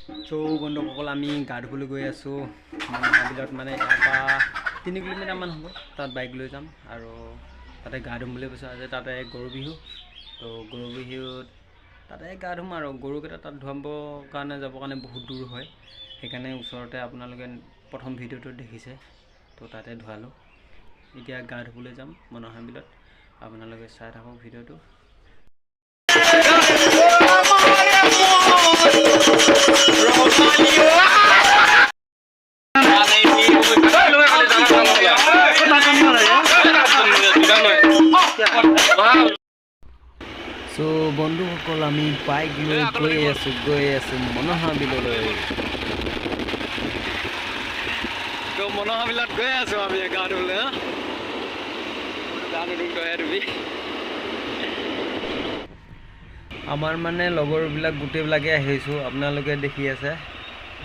চ' বন্ধুসকল, আমি গা ধুবলৈ গৈ আছোঁ মনসা বিলত। মানে ইয়াৰ পৰা 3 কিলোমিটাৰমান হ'ব, তাত বাইক লৈ যাম আৰু তাতে গা ধুম বুলি ভাবিছোঁ। আজি তাতে গৰু বিহু, তো গৰু বিহুত তাতে গা ধুম আৰু গৰুকেইটা তাত ধুৱাবৰ কাৰণে যাবৰ কাৰণে বহুত দূৰ হয়, সেইকাৰণে ওচৰতে আপোনালোকে প্ৰথম ভিডিঅ'টোত দেখিছে, তো তাতে ধুৱালোঁ। এতিয়া গা ধুবলৈ যাম মনসা বিলত, আপোনালোকে চাই থাকক ভিডিঅ'টো। চ' বন্ধুসকল, আমি বাইক লৈ গৈ আছোঁ মনসা বিললৈ। তো মনসা বিলত গৈ আছোঁ আমি গা ধুবলৈ। গা নুধুম, তইহে ধুবি। আমাৰ মানে লগৰবিলাক গোটেইবিলাকে আহিছোঁ, আপোনালোকে দেখি আছে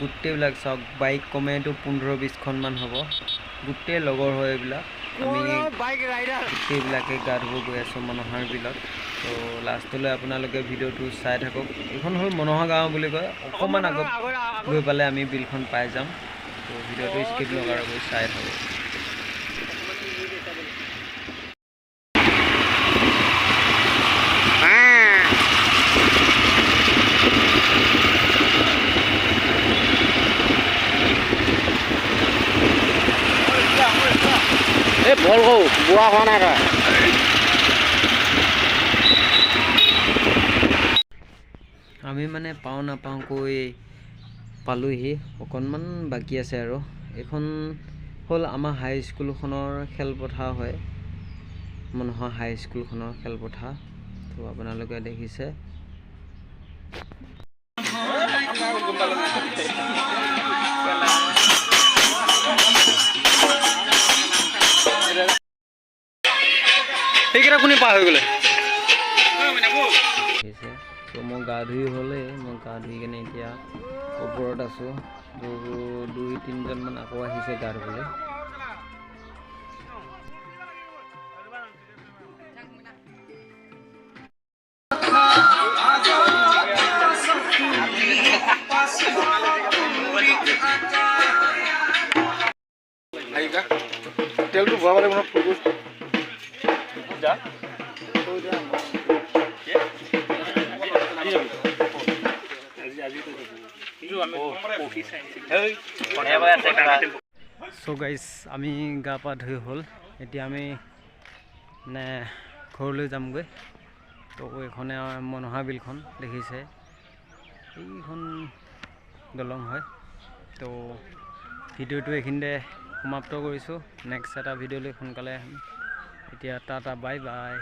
গোটেইবিলাক। চাওক, বাইক কমেতো 15-20খনমান হ'ব, গোটেই লগৰ হয় এইবিলাক। আমি গোটেইবিলাকে গা ধুব গৈ আছোঁ মনসাৰ বিলত। তো লাষ্টলৈ আপোনালোকে ভিডিঅ'টো চাই থাকক। এইখন হ'ল মনসা গাঁও বুলি কয়, অকণমান আগত গৈ পালে আমি বিলখন পাই যাম। তো ভিডিঅ'টো স্কিপ নকৰাকৈ চাই থাকক। এই বল কৌ বুঢ়া হোৱা নাই তই। আমি মানে পাওঁ নাপাওঁকৈ পালোহি, অকণমান বাকী আছে আৰু। এইখন হ'ল আমাৰ হাইস্কুলখনৰ খেলপথাৰ হয়, মনসা হাইস্কুলখনৰ খেলপথাৰ। তো আপোনালোকে দেখিছে। সেইকেইটা কোনে পাৰ হৈ গ'লে? তো মই গা ধুই হ'লেই, মই গা ধুই কিনে এতিয়া ওপৰত আছোঁ। 2-3জনমান আকৌ আহিছে গা ধুবলৈ। তেলটো ভৰাব লাগিব নহয় ফুলটো। চ' গাইজ, আমি গা পা ধুই হ'ল, এতিয়া আমি মানে ঘৰলৈ যামগৈ। তো এইখনে মনসা বিলখন দেখিছে, এইখন দলং হয়। তো ভিডিঅ'টো এইখিনিতে সমাপ্ত কৰিছোঁ। নেক্সট এটা ভিডিঅ'লৈ সোনকালে আহিম। এতিয়া টাটা, বাই বাই।